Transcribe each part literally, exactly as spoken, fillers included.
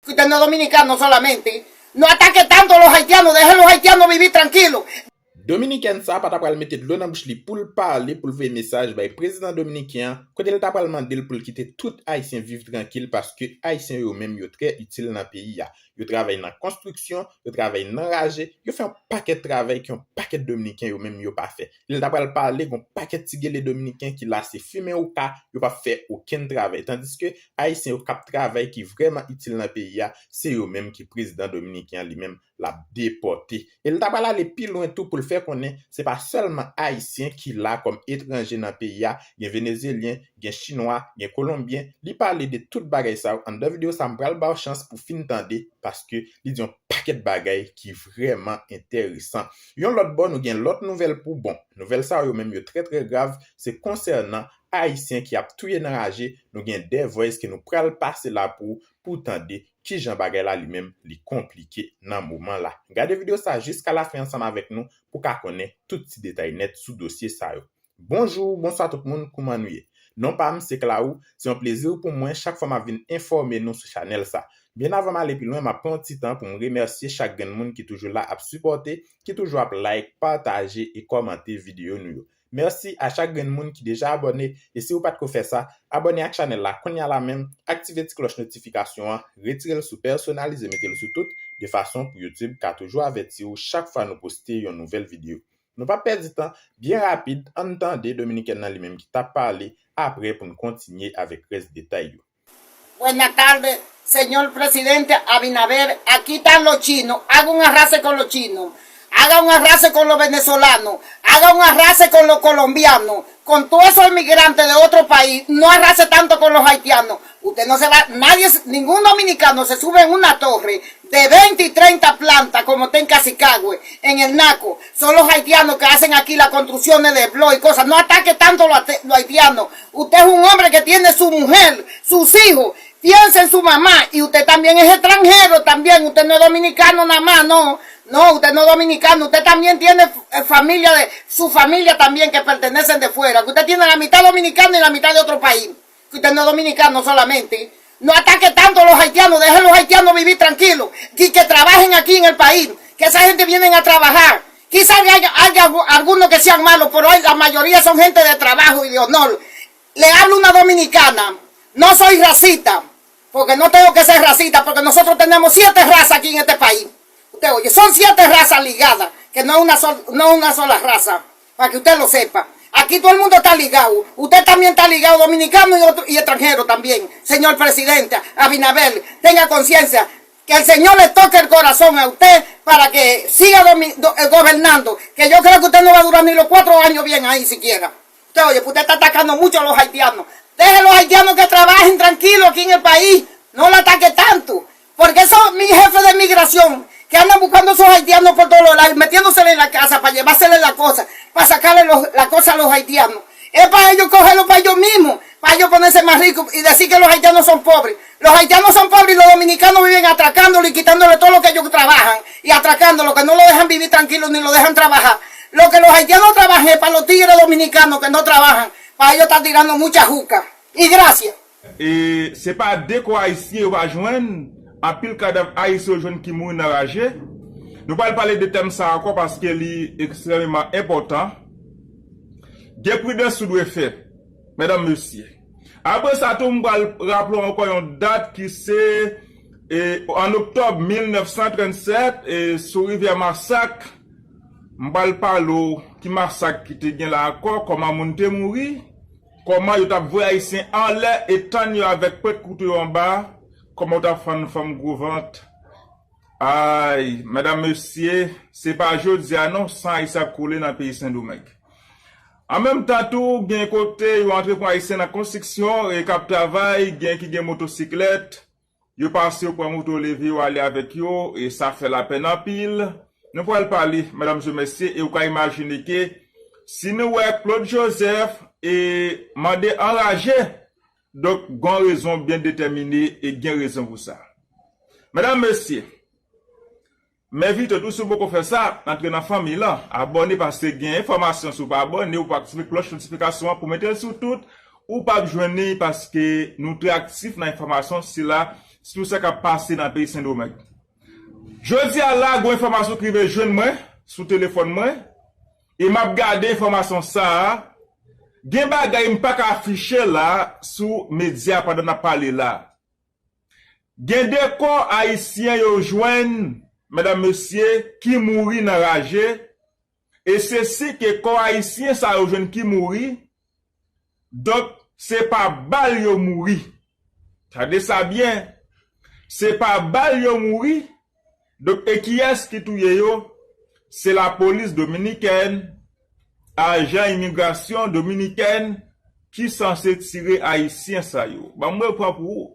Usted no es dominicano solamente. No ataque tanto a los haitianos, deje a los haitianos vivir tranquilos. Dominikèn sa pa ta pral mete dlo nan bouch li pou l pale, pou l voye mesaj bay prezidan dominiken an, kote l ta pral mande l pou l kite tout Ayisyen viv trankil, paske Ayisyen yo menm yo trè itil nan peyi a. Yo travay nan konstriksyon, yo travay nan raje, yo fè yon pakèt travay ke yon pakèt Dominiken yo menm yo pa fè. Lè l ta pral pale, gon pakèt ti gele dominiken ki la se fimen ou ka, yo p ap fè okenn travay. Tandiske Ayisyen yo k ap travay ki vrèman itil nan peyi a, se yo menm ki prezidan dominiken an li menm l ap depòte. E l ta pral ale pi lwen tou pou l fè konnen se pa sèlman Ayisyen ki la kòm etranje nan peyi a, gen Venezyelyen, gen Chinwa, gen Kolonbyen. Li pale de tout bagay sa yo anndan videyo sa, m pral ba w chans pou fin tande, paske li di yon pakèt bagay ki vrèman enteresan. Yon lòt bò, nou gen lòt nouvèl pou bon. Nouvèl sa yo menm yo trè, trè grav, se konsènan Ayisyen ki ap touye nan raje. Nou gen The Voice ke nou pral pase la pou, pou tande kijan bagay la li menm li konplike nan moman la. Gade videyo sa jiska lafen ansanm avèk nou pou ka konnen tout ti detay nèt sou dosye sa yo. Bonjou, bonswa tout moun, kouman nou ye? Non pa m se Claou, se yon plezi pou mwen chak fwa m ap vin enfòme nou sou chanèl sa. Byen avan m ale pi lwen, m ap pran yon ti tan pou m remèsye chak grenn moun ki toujou la ap sipòte, ki toujou ap like, pataje e kòmante videyo nou yo. Mèsi a chak grenn moun ki deja abòne, e si w pa t ko fè sa, abòne ak chanèl la kounye a la menm, aktive ti klòch notifikasyon an, retire l sou pèsonalize, mete l sou tout, de fason pou YouTube ka toujou avèti w chak fwa nou poste yon nouvèl videyo. Nou p ap pèdi tan, byen rapid, ann tande Dominikèn nan li menm ki t ap pale, apre pou n kontinye avèk rès detay yo. Buenas tardes, señor presidente Abinader. Aquí están los chinos. Haga un arrase con los chinos. Haga un arrase con los venezolanos. Haga un arrase con los colombianos. Con todos esos inmigrantes de otro país. No arrase tanto con los haitianos. Usted no se va, nadie, ningún dominicano se sube en una torre de veinte y treinta plantas como está en Cacicagüe, en el Naco. Son los haitianos que hacen aquí las construcciones de blog y cosas. No ataque tanto los, los haitianos. Usted es un hombre que tiene su mujer, sus hijos. Piensa en su mamá y usted también es extranjero, también. Usted no es dominicano nada más, no. No, usted no es dominicano. Usted también tiene eh, familia de, su familia también que pertenecen de fuera. Que usted tiene la mitad dominicano y la mitad de otro país. Que usted no es dominicano solamente. No ataque tanto a los haitianos, deje a los haitianos vivir tranquilos. Que, que trabajen aquí en el país. Que esa gente vienen a trabajar. Quizás haya, haya algunos que sean malos, pero hay, la mayoría son gente de trabajo y de honor. Le hablo una dominicana. No soy racista, porque no tengo que ser racista, porque nosotros tenemos siete razas aquí en este país. Usted oye, son siete razas ligadas, que no es una, sol- no es una sola raza, para que usted lo sepa. Aquí todo el mundo está ligado. Usted también está ligado, dominicano y, otro, y extranjero también. Señor presidente Abinader, tenga conciencia. Que el Señor le toque el corazón a usted para que siga domi- do- eh, gobernando. Que yo creo que usted no va a durar ni los cuatro años bien ahí siquiera. Usted oye, pues usted está atacando mucho a los haitianos. Deje a los haitianos que trabajen tranquilo aquí en el país. No lo ataque tanto. Porque esos mi- jefes de migración que andan buscando a esos haitianos por todos lados, metiéndosele en la casa para llevársele la cosa, para sacarle los- la cosa a los haitianos. Es para ellos cogerlo para ellos mismos, para ellos ponerse más ricos y decir que los haitianos son pobres. Los haitianos son pobres y los dominicanos viven atracándolo y quitándole todo lo que ellos trabajan y atracándolo, que no lo dejan vivir tranquilo ni lo dejan trabajar. Lo que los haitianos trabajan es para los tigres dominicanos que no trabajan, para ellos estar tirando mucha juca. Y gracias. E se pa de kò ayisyen yo pa jwenn, anpil kadav ayisyen yo jwenn ki mouri nan raje. Nou pral pale de tèm sa ankò paske li ekstrèmeman enpòtan. Gen pridans ou dwe fè, medam, mesye. Apre sa tou, m pral raple w ankò yon dat ki se e, an oktòb mil nèf san trannsèt, e, sou rivyè Masak, m pral pale w ki masak ki te gen la ankò, kòman moun te mouri, kòman yo t ap voye ayisyen anlè e tann yo avèk pwent kouto yo anba, kòman yo t ap fann fanm gwo vant. Ay, medam, mesye, se pa jodi a non, san ayisyen ap koule nan peyi Sendomeng. An menm tan tou, gen kote yo antre pran ayisyen nan konstriksyon e k ap travay, gen ki gen motosiklèt, yo pase, yo pran moto, leve yo ale avèk yo, e sa fè lapèn anpil. Nou pral pale, medam e mesye, e ou ka imajine ke si nou wè Claude Joseph e mande anraje, donk, gon rezon byen detèmine e gen rezon pou sa. Medam, mesye, m envite w tou, si w poko fè sa, antre nan fanmi lan, abòne, paske gen enfòmasyon, si w pa abòne, ou pa aktive klòch notifikasyon an pou mete l sou tout, ou p ap jwenn li, paske nou trè aktif nan enfòmasyon sila, sou sa k ap pase nan peyi Sendomeng. Jodi a la, gen enfòmasyon ki rive jwenn mwen sou telefòn mwen, e m ap gade enfòmasyon sa a. Gen bagay m pa ka afiche la sou medya pandan n ap pale la. Gen de kò ayisyen yo jwenn, medam, mesye, ki mouri nan raje, e se si ke kò ayisyen sa yo jwenn ki mouri, donk, se pa bal yo mouri. Tande sa byen. Se pa bal yo mouri. Donk, e kiyès ki touye yo? Se lapolis dominikèn, ajan imigrasyon dominikèn ki sanse tire ayisyen sa yo. Ban m repran pou ou.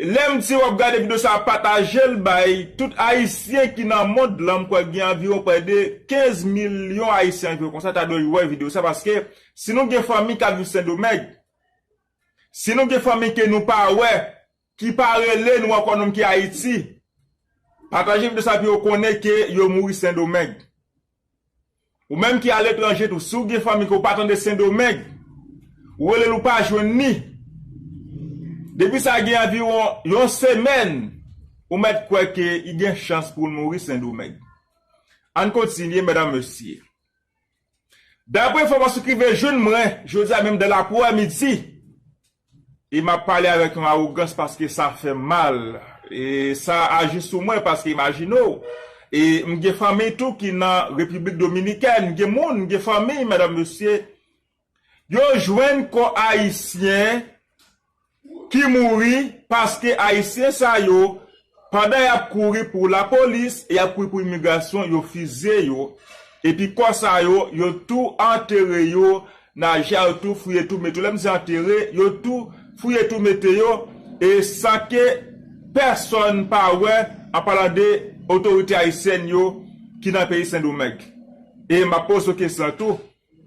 Lè m di w ap gade videyo sa a, pataje l bay tout ayisyen ki nan mond lan, m kwè gen anviwon prè de kenz milyon ayisyen anviwon konsa ta dwe wè videyo sa, paske si nou gen fanmi k ap viv Sendomeng, si nou gen fanmi ke nou pa wè, ki pa rele nou ankò, nou menm ki Ayiti, pataje videyo sa pou yo konnen ke yo mouri Sendomeng. Ou menm ki aletranje tou, si w gen fanmi ke w pa tande Sendomeng, ou rele l ou pa jwenn ni. Depi sa gen anviwon yon semèn, ou mèt kwè ke i gen chans pou l mouri Sendomeng. Ann kontinye, medam, mesye. Dapre enfòmasyon ki rive jwenn mwen, jodi a menm dan laprè midi, e m ap pale avèk yon awogans paske sa fè m mal. E sa aji sou mwen paske imajine w, e m gen fanmi tou ki nan Repiblik Dominikèn, m gen moun, m gen fanmi, medam, mesye, yo jwenn kò ayisyen ki mouri paske ayisyen sa yo, pandan y ap kouri pou lapolis e y ap kouri pou imigrasyon, yo fizye yo. Epi kò sa yo, yo tou antere yo, Naja yo tou fouye tou mete yo. Lè m di antere, yo tou fouye tou mete yo, e san ke pèsonn pa wè, an palan de otorite ayisyèn yo ki nan peyi Sendomeng. E m ap poze w kesyon tou,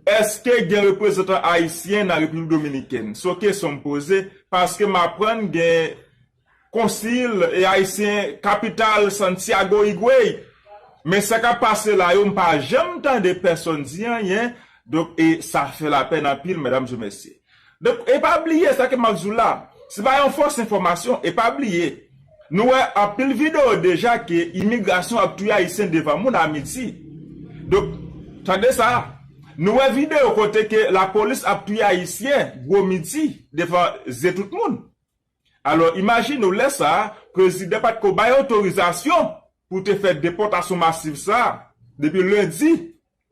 èske gen reprezantan ayisyen nan Repiblik Dominikèn? Se yon kesyon m poze, paske m aprann gen konsil e ayisyen kapital Santiago Higüey. Men sa k ap pase la yo, m pa janm tande pèsonn di anyen. Donk, e sa fè lapèn anpil, medam e mesye. Donk, e pa bliye sa ke m ap di w la. Se pa yon fòs enfòmasyon, e pa bliye. Nou wè anpil videyo deja ke imigrasyon ap touye ayisyen devan moun a midi. Donk, tande sa. Nou wè videyo kote ke lapolis ap touye ayisyen gwo midi devan zye tout moun. Alò, imajine w lè sa a, prezidan pa t ko bay otorizasyon pou te fè depòtasyon masiv sa a, depi lendi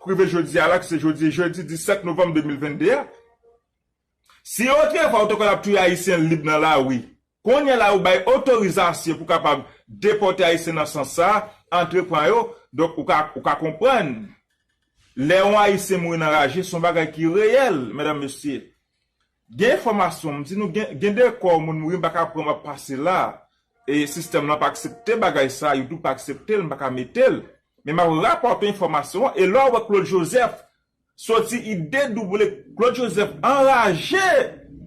pou rive jodi a la, ki se jodi, jedi disèt novanm de mil vennde a. Si otrefwa ou te konn ap touye ayisyen lib nan lari, kounye a la ou bay otorizasyon pou kapab depòte ayisyen nan sans sa a, antre pran yo, donk ou ka, ou ka konprann. Lè yon ayisyen mouri nan raje, se yon bagay ki reyèl, medam, mesye. Gen enfòmasyon, m di nou, gen, gen de kò moun mouri, m pa ka pran, m ap pase la. E sistèm lan pa aksepte bagay sa, YouTube pa aksepte l, m pa ka mete l. Men m ap rapòte enfòmasyon an, e lè w wè Claude Joseph soti, i dedouble, Claude Joseph anraje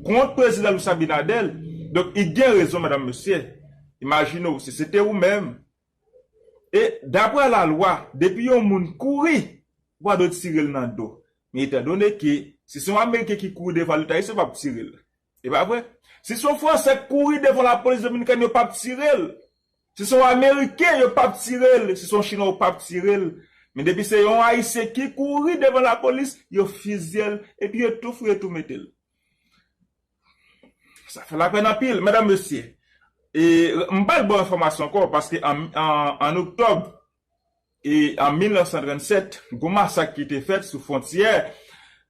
kont prezidan Luis Abinader. Donk, i gen rezon, medam, mesye. Imajine w, si se te ou menm, e daprè lalwa, depi yon moun kouri, w a dwe tire l nan do. Men etandone ke si se yon Ameriken ki kouri devan leta ayisyen, yo p ap tire l. E pa vre? Si se yon Fransè k kouri devan lapolis dominikèn, yo p ap tire l. Si se yon Ameriken, yo p ap tire l. Si se yon Chinwa, yo p ap tire l. Men depi se yon Ayisyen ki kouri devan lapolis, yo fizye l, epi yo tou fouye tou mete l. Sa fè lapèn anpil, medam, mesye. E m pral ba w enfòmasyon ankò, paske an, an, an oktòb, e an mil nèf san trannsèt, gon masak ki te fèt sou fwontyè,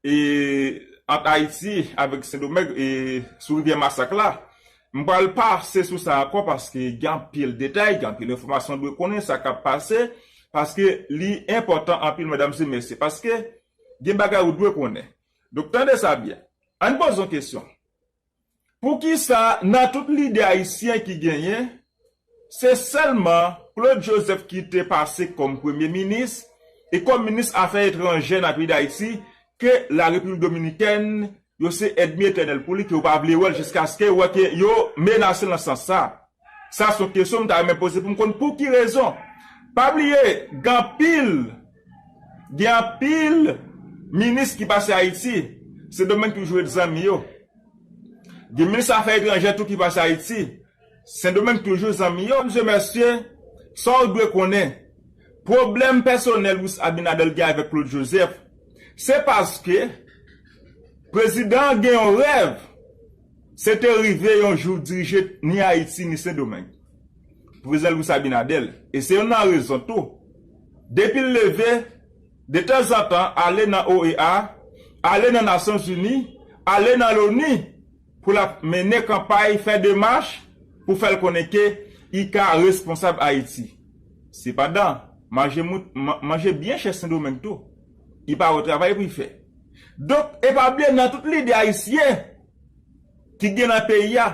e ant Ayiti avèk Sendomeng, e sou rivyè Masak la. M pral pase sou sa ankò, paske gen anpil detay, gen anpil enfòmasyon dwe konnen sa k ap pase, paske li enpòtan anpil, medam e mesye, paske gen bagay ou dwe konnen. Donk, tande sa byen. Ann poze yon kesyon. Poukisa, nan tout lidè ayisyen ki genyen, se sèlman Claude Joseph ki te pase kòm premye minis e kòm minis afè etranjè nan peyi Dayiti ke Larepiblik Dominikèn, yo se ènmi etènèl pou li, ke yo pa vle wè l jiskaske yo wè ke yo menase l nan sans sa? Sa se yon kesyon m ta renmen poze pou m konn pou ki rezon. Pa bliye, gen anpil, gen anpil minis ki pase Ayiti. Sendomeng toujou ret zanmi yo. Gen minis afè etranjè tou ki pase Ayiti. Sendomeng toujou zanmi yo. Mesye, mesye, sa w dwe konnen, pwoblèm pèsonèl Luis Abinader gen avèk Claude Joseph, se paske prezidan an gen yon rèv, se te rive yon jou dirije ni Ayiti ni Sendomeng. Prezidan Luis Abinader, e se youn nan rezon tou. Depi l leve, detanzantan, ale nan O E A, ale nan Nasyonzini, ale nan Loni, pou l ap mennen kanpay, fè demach pou fè l konnen ke i ka responsab Ayiti. Sepandan, manje, mout, ma- manje byen chè Sendomeng tou. I pa wè travay pou i fè. Donk, e pa bliye nan tout lidè ayisyen ki gen nan peyi a,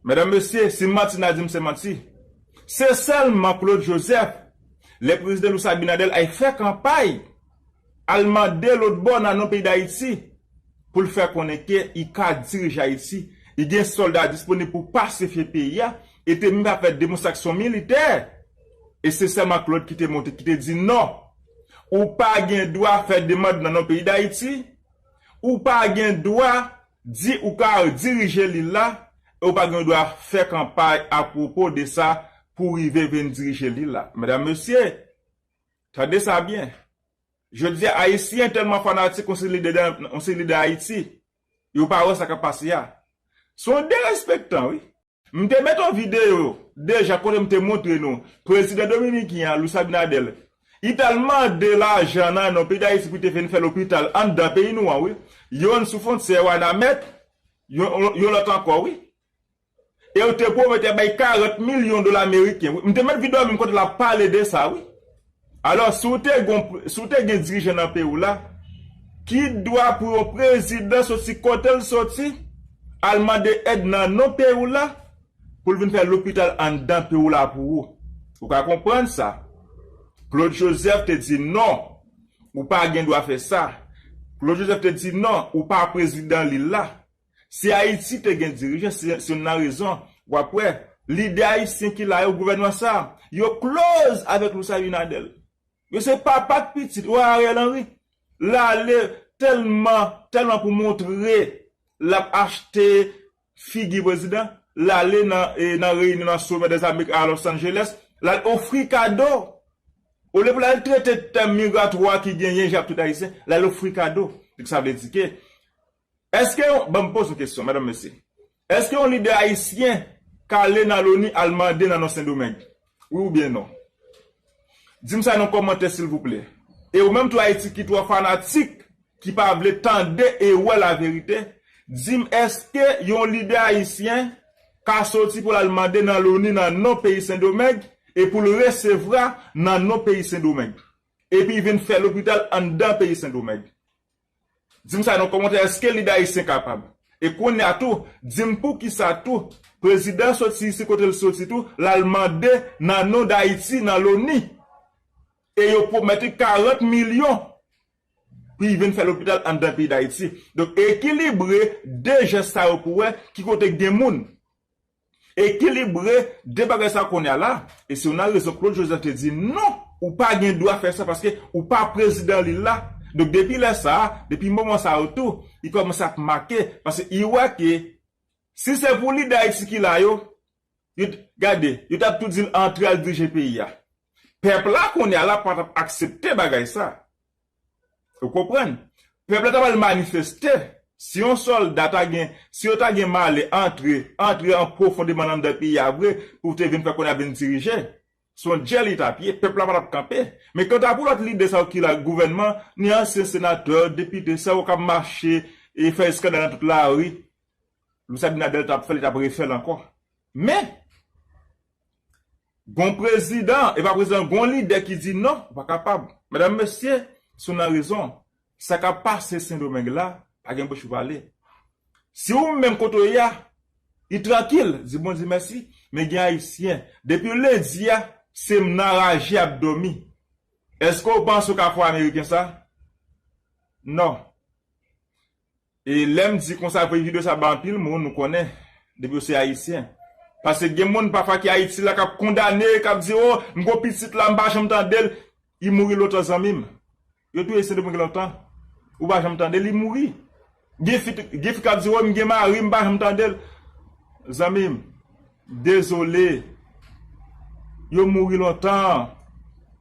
medam, mesye, si m manti, n a di m se manti. Se sèlman Claude Joseph, lè prezidan Luis Abinader al fè kanpay, al mande lòt bò nan non peyi Dayiti pou l fè konnen ke i ka dirije Ayiti, i gen sòlda disponib pou pasifye peyi a, e te menm pa fè demonstrasyon militè. E se sèlman Claude ki te monte, ki te di non. Ou pa gen dwa fè demann nan non peyi Dayiti, ou pa gen dwa di ou ka dirije lil la, e ou pa gen dwa fè kanpay apwopo de sa pou rive vin dirije lil la. Medam, mesye, tande sa byen. Jodi a, Ayisyen tèlman fanatik yon seri lidè, yon seri lidè Ayiti, yo pa wè sa k ap pase a. Se yon derespektan, wi. M te met yon videyo deja kote m te montre nou prezidan dominiken an, Luis Abinader, i t al mande lajan nan non peyi Dayiti pou te vin fè lopital anndan peyi nou an, wi. Youn sou fwontyè Wanament, yon, yon lòt ankò, wi. E yo te pwomèt y ap bay karant milyon dola meriken, wi. M te met videyo menm kote l ap pale de sa, wi. Alò, si w te gen, si w te gen dirijan nan peyi w la, ki dwa pou yon prezidan soti kote l soti, al mande èd nan non peyi w la, pou l vin fè lopital anndan peyi w la pou ou? Ou ka konprann sa. Claude Joseph te di non, ou pa gen dwa fè sa. Claude Joseph te di non, ou pa prezidan lil la. Si Ayiti te gen dirijan, se, se youn nan rezon, w ap wè, lidè ayisyen ki la yo, gouvènman sa, yo close avèk Luis Abinader. Yo se papa k pitit, wè Ariel Henry. L ale tèlman, tèlman pou montre l ap achte figi prezidan, l ale nan, e, nan reyinyon nan Sommet des Amériques a Los Angeles, l al ofri kado. Olye pou l al trete tèm migratwa ki genyen, j ap tout ayisyen, l al ofri kado. Donk sa vle di ke Èske yon, ban m poze yon kesyon, medam, mesye. Èske yon lidè ayisyen ka ale nan Loni al mande nan non Sendomeng? Wi oubyen non? Di m sa nan kòmantè, silvouplè. E ou menm tou Ayiti ki twò fanatik, ki pa vle tande e wè laverite, di m èske yon lidè ayisyen ka soti pou l al mande nan Loni nan non peyi Sendomeng e pou l resevwa nan non peyi Sendomeng? Epi vin fè lopital anndan peyi Sendomeng? Di m sa nan kòmantè, èske lidè ayisyen kapab? E kounye a tou, di m poukisa tou, prezidan soti isi kote l soti tou, l al mande nan non Dayiti, nan Loni. E yo pwomèt li karant milyon pou l vin fè lopital anndan peyi Dayiti. Donk, ekilibre de jès sa yo pou wè ki kote k gen moun. Ekilibre de bagay sa kounye a la. E se youn nan rezon Claude Joseph te di non, ou pa gen dwa fè sa paske ou pa prezidan lil la. Donk depi lè sa, depi moman sa yo tou, li kòmanse ap make, paske li wè ke si se pou lidè Ayiti ki la yo, yo t-, gade, yo t ap tou di l antre al dirije peyi a. Pèp la kounye a la pa t ap aksepte bagay sa. Ou konprann? Pèp la ta pral manifeste. Si yon sòlda ta gen, si yo ta gen male antre, antre an pwofondeman anndan peyi a vre, pou te vin fè kounye a vin dirije, se yon djèl li t ap ye, pèp la pa t ap kanpe. Men kanta pou lòt lidè sa yo ki la, gouvènman, ni ansyen senatè, depite sa yo k ap mache e fè eskandal nan tout lari, Luis Abinader t ap fè l, li t ap refè l ankò. Men, gon prezidan, e pa prezidan, gon lidè ki di non, ou pa kapab. Medam, mesye, si w nan rezon, sa k ap pase Sendomeng la, pa gen bouch pou pale. Si ou menm kote w ye a, li trankil, di Bondye mèsi, men gen Ayisyen, depi lendi a, se nan raje y ap dòmi. Èske w panse w ka fè w ameriken sa? Non. E lè m di konsa, voye videyo sa ba anpil moun, nou konnen, depi yo se Ayisyen. Paske gen moun pafwa ki Ayiti la k ap kondane, k ap di, o, m gon pitit la, m pa janm tande l. Li mouri lontan, zanmi m. Yo touye Sendomeng lontan. Ou pa janm tande l, li mouri. Gen fi, gen fi k ap di, o, m gen mari, m pa janm tande l. Zanmi m, Dezole. Yo mouri lontan.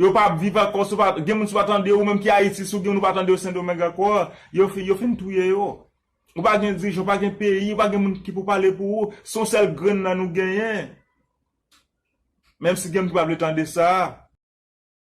Yo pa ap viv ankò. Si w pa, gen moun si w pa tande, ou menm ki Ayiti, si w gen moun ou pa tande yo Sendomeng ankò, yo fin, yo fin touye yo. Ou pa gen dirijan, ou pa gen peyi, ou pa gen moun ki pou pale pou ou. Se yon sèl grenn nan nou genyen. Menm si gen moun ki pa vle tande sa,